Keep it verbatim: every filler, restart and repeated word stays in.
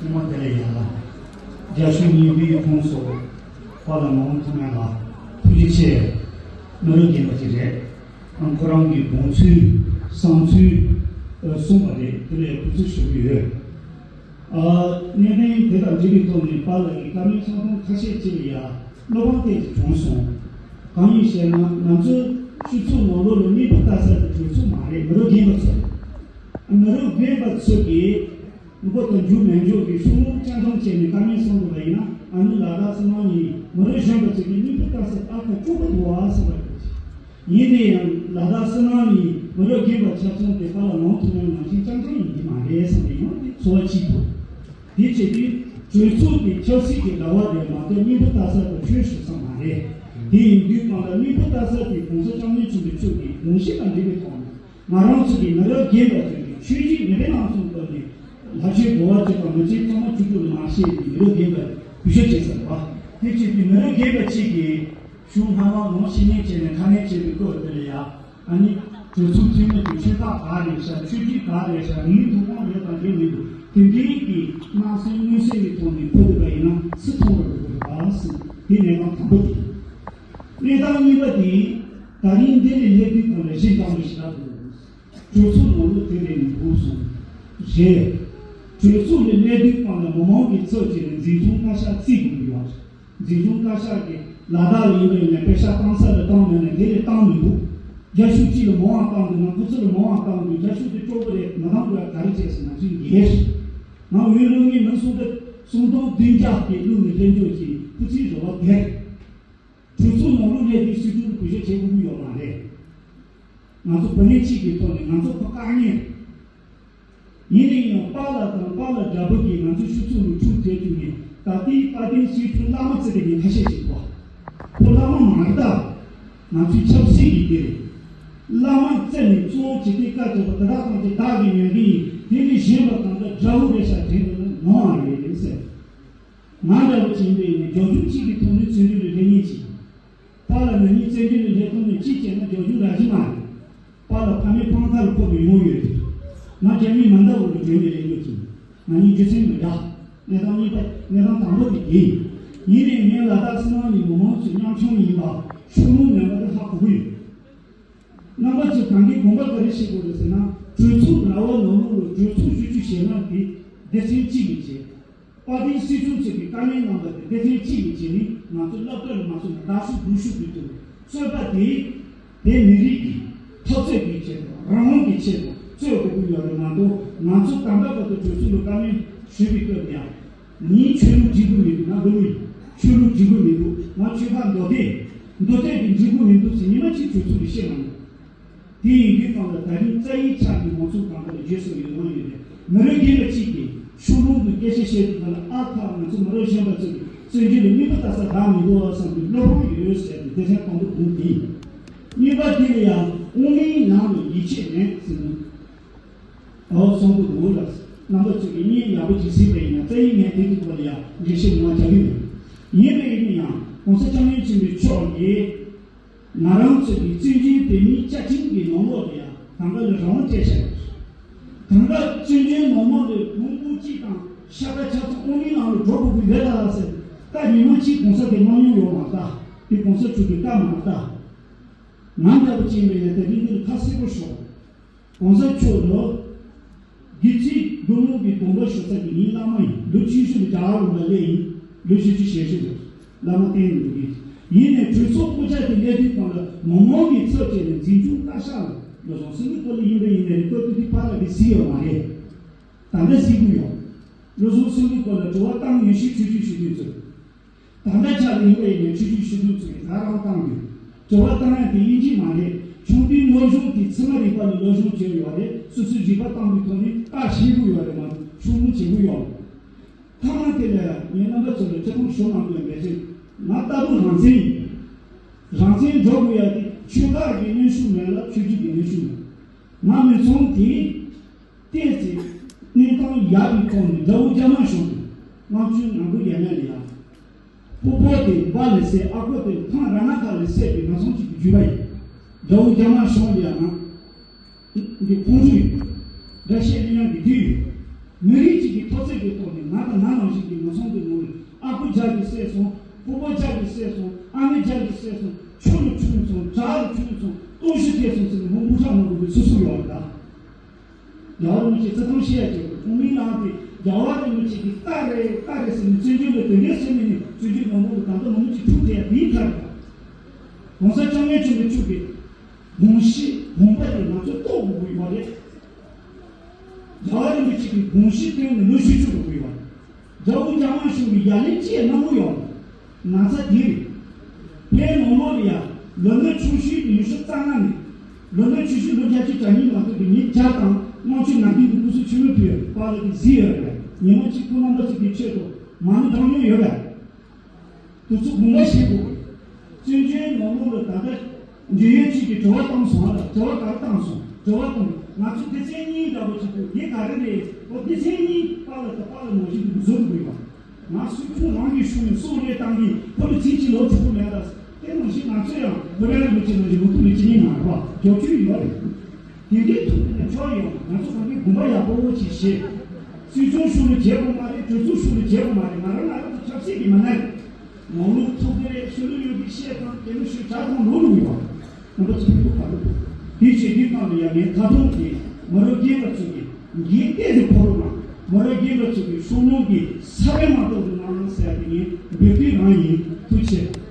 ཐོག་མ་དེ་ལས་ཡིན་ལ། རྒྱ་གཞུང་གཉིས་པོའི་ཁོངས་སུ་པཱ་ལགས་ངག་དབང་ཐུབ་བསྟན་ལགས་ཐུགས་རྗེ་ཆེ། མི་རབས་རྒན་པ་ཅིག་རེད། ཨང་ཁོ་རང་གི་དགོངས་ཚུལ་བསམ་ཚུལ་གསུངས་པ་རེད། དེ་ལས་གུས་བརྩི་ཞུ་གི་ཡོད། ཨ། གནད་དོན་དེ་དང་འབྲེལ་བའི་ཐོག་ནས་པཱ་ལགས་ཀྱིས་བཀའ་མོལ་གསུང་སྟངས་ཁ་ཤས་ཅིག་ལ་ཡ་བློ་ཕམ་ཏོག་ཙམ་བྱུང་སོང་། གང་ཡིན་ཞེ་ན། ང་ཚོའི་སྤྱི་ཚོགས་ནང་ལོགས་ལ་གཉེན་པོ་ལྟ་ས་དེ་གྲོས་ཚོགས་མ་རེད། མི་རབས་རྒན་པ་ཚོ་རེད། མི་རབས་རྒན་པ་ཚོ་གིས་མགོ་དང་མཇུག་མེད་འཇོག་གི་ཤུགས་སྣོན་ཅན་ཙམ་བྱས་ནས་བཀའ་མོལ་གསུང་དགོས་པ་ཡིན་ན། ཨ་ནི་ལ་དྭགས་བསོད་ནམས་གཉིས་མི་རབས་གཞོན་པ་ཚོ་གི་གཉེན་པོ་ལྟ་ས་ཨ་ཁ་སྐྱོ་པོ་འདུག་ཨ་ཟེར་བ་རེད། ཡིན་ན་ཡང་ལ་དྭགས་བསོད་ནམས་གཉིས་མི་རབས་རྒན་པ་ཆ་ཚང་དེ་པཱ་ལགས་ངག་དབང་ཐུབ་བསྟན་ནང་བཞིན་རྐྱང་རྐྱང་ཡིན་གྱི་མ་རེད་བསམ་པའི་ངོས་ནས་ཚོར་བ་སྐྱེས་འདུག་དེ་བྱས་དུས་གྲོས་ཚོགས་ཀྱི་ཆབ་སྲིད་ཀྱི་ལྟ་བ་དེ་མ་གཏོགས་གཉེན་པོ་ལྟ་ས་དང་ཆོས་ཞུ་ས་མ་རེད། དེ་ཡིན་དུས་གང་ལྟར་གཉེན་པོ་ལྟ་ས་དེ་༸གོང་ས་༸སྐྱབས་མགོན་ཆེན་པོ་མཆོག་གི་དགོངས་གཞི་དང་འབྲེལ་བའི་ཐོག་ནས། ང་རང་ཚོ་གི་མི་རབས་རྒན་པ་ཚོས་ཀྱི་ཆོས་བརྒྱུད་མི་སྡེ་རང་སྐྱོང་སྐོར་ནས་ལྷག་ཆད་དགོས་པ་བྱེད་པ་མ་བྱེད་ཚང་མ་བཅུ་དྲུག་ལ་མ་བཤད་པའི་མི་རབས་རྒན་པ་གུས་ཞབས་བྱེད་ས་རེད་པ། དེ་བྱེད་དུས་མི་རབས་རྒན་པ་གཅིག་གིས་གཞུང་སྔ་མ་ངོ་ཤེས་ཉེན་བྱས་ནས་ཁ་ངན་བྱས་པའི་སྐོར་དེ་ལ་ཡ། ཨ་ནི་གྲོས་ཚོགས་འཐུས་མི་གི་ཆོས་ཁག་ག་རེད་ཤག་ཆོས་བརྒྱུད་ག་རེད་ཤག་རིགས་ཐོག་ཁོངས་རེད་དང་རེད་མི་འདུག་དེ་འདྲའི་གི་སྣང་སེམས་མངོན་གསལ་གྱི་ཐོག་ནས་འཁོད་བསྡད་པ་ཡིན་ན་སུ་མཐོང་རུ་འགྲོ་གི་རེད་པ་ཟེར། དེ་གནས་སྟངས་དང་པོ་དེ། གནས་སྟངས་གཉིས་པ་དེ། ད་རིང་འདི་ནས་སླེབས་དུས་གང་ལ་གཞི་འདང་མི་ཞིག་ལ་འདུག་གྲོས་ཚོགས་ནང་ལོགས་དེ་རེད་མི་འདུག་གསུངས། རེད། གྲོས་ཚོགས་ལ་སླེབས་དུས་གང་ལ་མི་མང་གི་ཚབ་བྱས་ནས་འཛིན་སྐྱོང་བཀའ་ཤག་བརྩི་དགོས་ཀྱི་ཡོད་རེད། འཛིན་སྐྱོང་བཀའ་ཤག་གིས་ལ་དྭགས་ལ་ཡིན་པ་ཡིན་ན་པེ་ཤག་བཏང་ས་ལ་བཏང་མེད་ན་དེ་ལས་བཏང་མི་འདུག་རྒྱ་ཤུག་གཅིག་ལ་མང་བ་བཏང་འདུག་ན་ཁོ་ཚོ་ལ་མང་བ་བཏང་འདུག་རྒྱ་ཤུག་དེ་སྐྱོ་པོ་རེད། མ་བཏང་དགོས་ཡ་ག་རེ་བྱས་ཟེར་ན་ཚུལ་འགལ་རེད། ང་འོས་བླུག་ངེས་མི་སུམ་སྟོང་བདུན་བརྒྱ་དེ་བླུག་ནས་ལྷན་འཇོག་གིས་ཁུ་ཚིག་རེ་བ་བརྒལ། གྲོས་ཚོགས་ནང་ལོགས་ལས་དེ་སྲིད་སྐྱོང་གི་བུ་ཆ་བྱེད་དགོས་ཀྱི་ཡོད་མ་རེད། ང་ཚོ་བུ་ལོན་གཅིག་གི་ཐོག་ནས་ང་ཚོ་ཁོ་བཀག་ཉེན་རེད། ཡིན་ན་ཡང་པཱ་ལགས་དང་པཱ་ལགས་འདྲ་པོ་གིས་ང་ཚོའི་ཆུ་ཚོད་ལ་འཁྲུག་བསྡད་དུས་ནས་ད་ལྟའི་དཔལ་ལྡན་སྲིད་སྐྱོང་བླ་མ་བརྩི་བསྡད་མཁན་ཁ་ཤས་ཤིག་འདུག་ཁོ་བླ་མ་མ་རེད་ད། ང་ཚོའི་ཆབ་སྲིད་ཀྱི་སྡེ་རེད། བླ་མ་བརྩི་ནས་གཙོ་བོ་བྱེད་མཁན་བཀའ་བརྒྱུད་པ་དེ་དག་ཐམས་ཅད་བདག་གིས་ཉན་གི་ཡིན། དེ་ལས་གཞན་པ་གང་ག་དགྲ་བོ་རེད་ཤག་དྲན་འདུག་ན་ནོར་བ་རེད་ཟེར། ང་འདྲ་བོ་ཅིག་ཡིན་པ་ཡིན་ན་རྒྱབ་ལྗོངས་གཅིག་གི་ཐོག་ནས་བརྩོན་འགྲུས་ལ་ལྷོད་ཉན་གྱིས། པཱ་ལགས་ང་གཉིས་བརྩོན་འགྲུས་ལ་ལྷོད་ཐོག་ནས་གཅིག་བྱས་ན་རྒྱབ་ལྗོངས་རག་གི་མ་རེད། པཱ་ལགས་ཕ་མའི་ཕང་ཁ་ལ་ཕོག་པའི་ངོ་ཡོད་རེད། ང་རྒྱ་མིའི་མ་འདའ་འོག་ལ་བྱོན་ནས་ལས་འགུལ་བྱས། ང་གཉིས་རྒྱུ་མཚན་མི་འདྲ། གནས་སྟངས་གཉིས་པ་གནས་སྟངས་དང་པོ་དེ་དེ་ཡིན། ཡིན་ནའི་ངས་ལ་དྭགས་བསོད་ནམས་གཉིས་མི་མང་ཚོས་མཉམ་ཆུང་ཡིན་པ་ཤུགས་སྣོན་མེད་པ་དེ་ཧ་གོ་གི་ཡོད། རྣམ་པ་ཚོས་གང་གི་དགོངས་པ་ག་རེ་བཞེས་དགོས་རེད་ཟེར་ན། གྲོས་ཚོགས་ར་བ་ནང་ལོགས་ལ་གྲོས་ཚོགས་ཞུ་རྒྱུ་ཞེ་དྲག་དེ་སྡེ་ཚན་གཅིག་ཡིན་ཅེས། དཔལ་ལྡན་སྲིད་སྐྱོང་མཆོག་གིས་བཀའ་ལན་གནང་བ་དེ་སྡེ་ཚན་གཅིག་ཡིན་ཅེས་ནི་ང་ཚོ་སློབ་གྲྭ་ལ་མ་སོང་ན་བདག་ཤུགས་སྡུག་ཤུགས་ཀྱིས་ཐུབ་རྩོད་པ་དེ་དེ་མི་རིགས་ཀྱི་འཐབ་རྩོད་ཀྱི་ཆེད་དུ་རང་དབང་གི་ཆེད་དུ་རྩོད་དགོས་ཀྱི་ཡོད་རེད་མ་གཏོགས། ང་ཚོ་ད་ལྟ་བར་དུ་གྲོས་ཚོགས་ལ་བཀའ་མོལ་ཞུས་པའི་སྐབས་ནས་ཡང་། ངའི་ཆོས་ལུགས་འགྲིག་གི་མི་འདུག་ང་འགྲོ་མི་ཆོས་ལུགས་འགྲིག་གི་མི་འདུག་ང་ཆོལ་ཁ་མདོ་སྟོད་མདོ་སྟོད་ཀྱི་འགྲིག་གི་མི་འདུག་ཟེར་ཉི་མ་གཅིག་གྲོས་ཚོགས་ལ་བཤད་མ་མྱོང་། དེ་ཡིན་དུས་ཙང་ལ་ད་རིང་རྩ་ཡིག་ཆགས་ཀྱི་མང་ཚོགས་གང་ག་ལ་བརྗོད་སོགས་ཡོད་དབང་ཡོད་རེད། མི་རབས་རྒན་པ་གཅིག་གིས་ཤུགས་སྣོན་དུ་སྐད་ཆ་བཤད་དུས་ཙང་ལ་ཨ་ཁ་ང་ཚོ་མི་རབས་གཞོན་པ་ཚོས་བརྩོན་འགྲུས་ལ་གཉེན་པོ་ལྟ་ས་གང་མི་འདུག་བསམ་དུས་བློ་ཕམ་ཡོད་ཟེར་ཏེ་སྡེ་ཚན་དང་པོ་དགོངས་ཏེ། གཉིས་པ་དེ་ལ་ཡང་དབུ་མའི་ལམ་ལ་ཡིད་ཆེས་མེད་ཟེར་ནས། ཨོ་གསུང་གི་འདུག་ལ། རྣམ་པ་ཚོས་ཀྱིས་བརྙན་ཡག་པོ་ཅིག་གཟིགས་པ་ཡིན་ན་རྩ་ཡིག་ངས་དེ་གི་ཐོག་ལ་ཡང་འགྲེལ་བཤད་ངོ་མ་རྒྱག་གི་མེད། ཡིན་པ་ཡིན་ན་ཡང་༸གོང་ས་༸སྐྱབས་མགོན་ཆེན་པོ་མཆོག་གིས། ང་རང་ཚོ་གི་བཙན་བྱོལ་བོད་མིའི་བཅའ་ཁྲིམས་ཀྱི་ནང་ལོགས་ལ་ཡང་གང་ག་ལ་རང་དབང་སྤྲད་བཞག་ཡོད། གང་ག་བཙན་བྱོལ་ནང་ལོགས་ལ་མང་པོ་གཅིག་དང་ཤ་ཁྲག་ཆ་ཚང་དབུ་མའི་ལམ་ལ་འགྲོ་དགོས་ཀྱི་ཡོད་ད་ལ་ཟེར། ད་ཉི་མ་གཅིག་གོང་ས་དེ་མ་མྱོང་ཡོད་མ་རེད་ད། དེ་གོང་ས་མཆོག་གི་བཀའ་མ་རེད་ད། ང་འདྲ་པོ་ཅིག་ཡིན་པ་ཡིན་ན་དེ་རིང་འདི་ལ་ཁ་གསལ་པོ་ཤོད། གོང་ས་མཆོག་ལོ། དགེ་ཚུལ་སྒོ་མོ་གི་དགོངས་པ་ཞུ་ས་གི་ངའི་བླ་མ་ཡིན། ལོ་བཅུ་བཞི་ལ་རྒྱ་གར་ལུང་པ་སླེབས་ཡིན། ལོ་བཞི་བཅུ་ཞེ་བཞི་རེད། བླ་མ་བསྟེན་ནས་འགྲོ་གི་ཡིན་ནས་གྲོས་ཚོགས་སྐོར་ཆ་དེ་སླེབས་དུས་གང་ལ་མི་མང་གི་ཚབ་བྱས་ནས་འཛིན་སྐྱོང་བཀའ་ཤག་ལ་བློ་བཟང་སེང་གེ་སྐོར་ལ་ཡིན་པ་ཡིན་ནའི་སྐབས་དེ་དུས་ཕར་ལ་གི་གཟིགས་ཡོད་མ་རེད། ད་ལྟ་གཟིགས་ཀྱི་ཡོད། བློ་བཟང་སེང་གེ་སྐོར་ལ་དྲི་བ་བཏང་ཡོད་ཤེས་ཆོས་ཆོས་ཞུ་དུས་ཚོད། ད་ལྟ་ཆ་ལ་ཡིན་པ་ཡིན་ནའི་ཆོས་བརྒྱུད་སྤྱི་འཐུས་ཚོས་ད་རང་བཏང་དུས། དྲི་བ་བཏང་ཡ་དེ་དབྱིན་ཇི་མ་རེད། ཆུང་དུས་སློབ་སྦྱོང་དེ་ཕྱི་མ་རིག་པ་ལ་སློབ་སྦྱོང་བྱས་ཡོད་རེད། སོ་སོའི་རིག་པ་བཏང་དུས་ཐོག་ནས་བཀའ་ཤེས་དགོས་ཡོད་རེད་མ་གཏོགས་ཆུང་ངུ་བྱེད་དགོས་ཡོད་རེད། ཐ་མ་དེ་ལ་ངས་རྣམ་པ་ཚོ་ལ་ཐེ་ཚོམ་ཞུ་གནང་དགོས་པའི་ཕྱིར། ང་ལྟ་བུ་རང་བཙན་ཡིན། རང་བཙན་འགྲོ་དགོས་ཡ་དེ་ཆོལ་ཁ་གི་གནོན་ཤུགས་མེད་ལ་ཆོས་བརྒྱུད་ཀྱི་གནོན་ཤུགས་མེད། ང་མི་ཚང་དེ། ཏོག་ཙམ་གནས་སྟངས་ཡག་པའི་ཐོག་ནས་དགྲ་བོ་རྒྱ་ནག་གཞུང་གིས་ལྔ་བཅུ་ང་དགུ་ཡ་ཡ་ལ་ཡ། སྤོ་སྤོ་དེ་འབའ་ལ་སེ་ཨ་ཁོ་དེ་ཐང་ར་ན་ཁ་ལ་སེ་དེ་ང་ཚོ་གཅིག་གི་རྒྱུད་པ་ཡིན། དགྲ་བོ་རྒྱ་ནག་གཞུང་ལ་ཡ་ང་། འདི་ཁོང་ཚོ་ཡིན། འདྲ་བཤད་ལེན་ཡག་གི་དུས་ཡོད། མི་རིགས་གཅིག་གི་ ཐོག་བརྩེགས་ཀྱི་ཐོག་ནས་ང་དང་ང་ནང་བཞིན་གྱི་ངོ་ཚ་གི་ངོ་བོས་ཨ་ཁུ་རྒྱ་གིས་བསད་སོང་། ཕུ་བོ་རྒྱ་གིས་བསད་སོང་། ཨ་ནེ་རྒྱ་གིས་བསད་སོང་། ཆུ་ལ་ཆུ་སོང་། བྲག་ལ་ཆུ་སོང་། སྟོང་ཤི་ཐེབས་སོང་ཟེར་ནས་ངོ་སྤུ་ཆག་མང་པོ་གི་སུ་སུ་ཡོང་བ་རེད། རྒྱལ་བ་རིན་པོ་ཆེ་བརྩི་མཐོང་ཤེས་ཡ་བྱེད་དགོས། ཁོང་མིང་ནང་དེ་རྒྱལ་བ་རིན་པོ་ཆེ་གིས་ལྟ་རེད་ལྟ་རེད་ཟེར་ནས་བཙན་བྱོལ་ལ་དོན་འགེལ་བྱས་ནས་ནི་བཙན་བྱོལ་ནང་ལོགས་ལ་ད་ལྟ་མང་པོ་ཅིག་འཁྲུག་བསྡད་ཡ་དེའི་ཐད་ལ། གོང་ས་སྐྱབས་མགོན་ཆེན་པོ་མཆོག་གི་དགོངས་གཞི་དགོངས་པ་དེ་ང་ཚོས་རྟོགས་དགོས་ཀྱི་ཡོད་རེད། རྒྱལ་བ་རིན་པོ་ཆེ་གི་དགོངས་གཞི་བཏོན་ནས་ལོ་བཞི་བཅུ་འགྲོ་གི་ཡོད་རེད། རྒྱལ་པོ་རྒྱ་དམར་གཞུང་གི་ཡ་ལན་ཅི་ཡང་གནང་གི་ཡོད་རེད། ན་ཚ་དེ་རེད། ཕའི་ནང་ལོགས་ལ་ཡ་ལོ་ན་ཆུང་ཤོས་ཉི་ཤུ་རྩ་ལྔ་ནས་ལོ་ན་ཆུང་ཤོས་ལོ་བརྒྱད་ཅུ་གྱ་གཉིས་མ་ཐུབ་པའི་ཉིན་བརྒྱ་དང་དམངས་ཆོས་ནང་ཁུལ་གྱི་སྐུ་གཟུགས་ཆེན་མོ་ཕུལ་བ་ལ་གི་གཟིགས་ཡོད་རེད། ཉི་མ་གཅིག་ཁོ་རྣམ་པ་ཚོ་གི་ཆེད་དུ་མ་ཎི་བགྲང་མྱོང་ཡོད་རེད། དུས་ཚོད་དགོངས་པ་བཞེས་དགོས། བཙན་བྱོལ་ནང་ལོགས་ལ་ད་ལྟ་འབྲེལ་ཡོད་ཅིག་གིས་དྲི་བ་བཏང་སོང་ལ། དྲི་བ་ག་རེ་བཏང་སོང་། དྲི་བ་བཏང་། ང་ཚོ་སྡེ་ཚན་གཉིས་འདྲ་པོ་ཅིག་ཏུ་འདི་ག་རེ་རེད། ཨོ་སྡེ་ཚན་གཉིས་པཱ་ལགས་དང་པཱ་ལགས་ནང་བཞིན་དུ་བཟོ་དགོས་པ། ང་སུས་ཁོང་རང་གི་ཤུགས་ནས་སྲོག་བློས་བཏང་གིས་ཁོ་ལ་ཚིག་གཅིག་ལོ་ཆུང་པོ་མེད་ལ། དེ་ནང་བཞིན་ང་ཚོ་ཡང་བོད་རྒྱལ་རིན་པོ་ཆེ་ནང་བཞིན་ལོ་ཐུག་ནས་ཅི་ཉིན་མ་རེད་པ། རྒྱབ་སྐྱོར་ཡོད་རེད། དེ་འདྲའི་ཐུག་ནས་ཆོག་ཡོང་ང་ཚོ་གང་གི་དགོངས་པ་ཡག་པོ་ཅིག་བཞེས། སྲིད་སྐྱོང་ཤུགས་ལ་བྱེད་དགོས་མ་རེད། གྲོས་ཚོགས་ཤུགས་ལ་བྱེད་དགོས་མ་རེད། ང་རང་ང་རང་ཚོ་ཆབ་སྲིད་ཀྱི་མི་སྣ་རེད། ནང་ལོགས་ཐུག་གི་རེད། ཤུལ་ལུས་ཡོད་ཀྱི་བཤད་དང་དེ་ནི་ཤུལ་བྱ་དང་ལོ་ལུག་ཡོད་པ། རྣམ་པ་ཚོ་ཐུག་ག་རུ་འདུག་དེ་བྱེད་དུས་སྟངས་ལ་ཡ་ངས་ད་དུང་གི་མ་རོ་རྒན་པ་ཚོ་གི་འགན་གཏན་དུ་འཁོར་རོགས་གནང་། མ་རོ་རྒན་པ་ཚོ་གི་ཤུགས་སྣོན་གྱི་ས་བོན་མ་གཏོགས་ཏུ་གནང་རོགས་ཟེར་ཡ་དེ་ངས་འབོད་སྐུལ་རང་ཡིན། ཐུགས་རྗེ་ཆེ།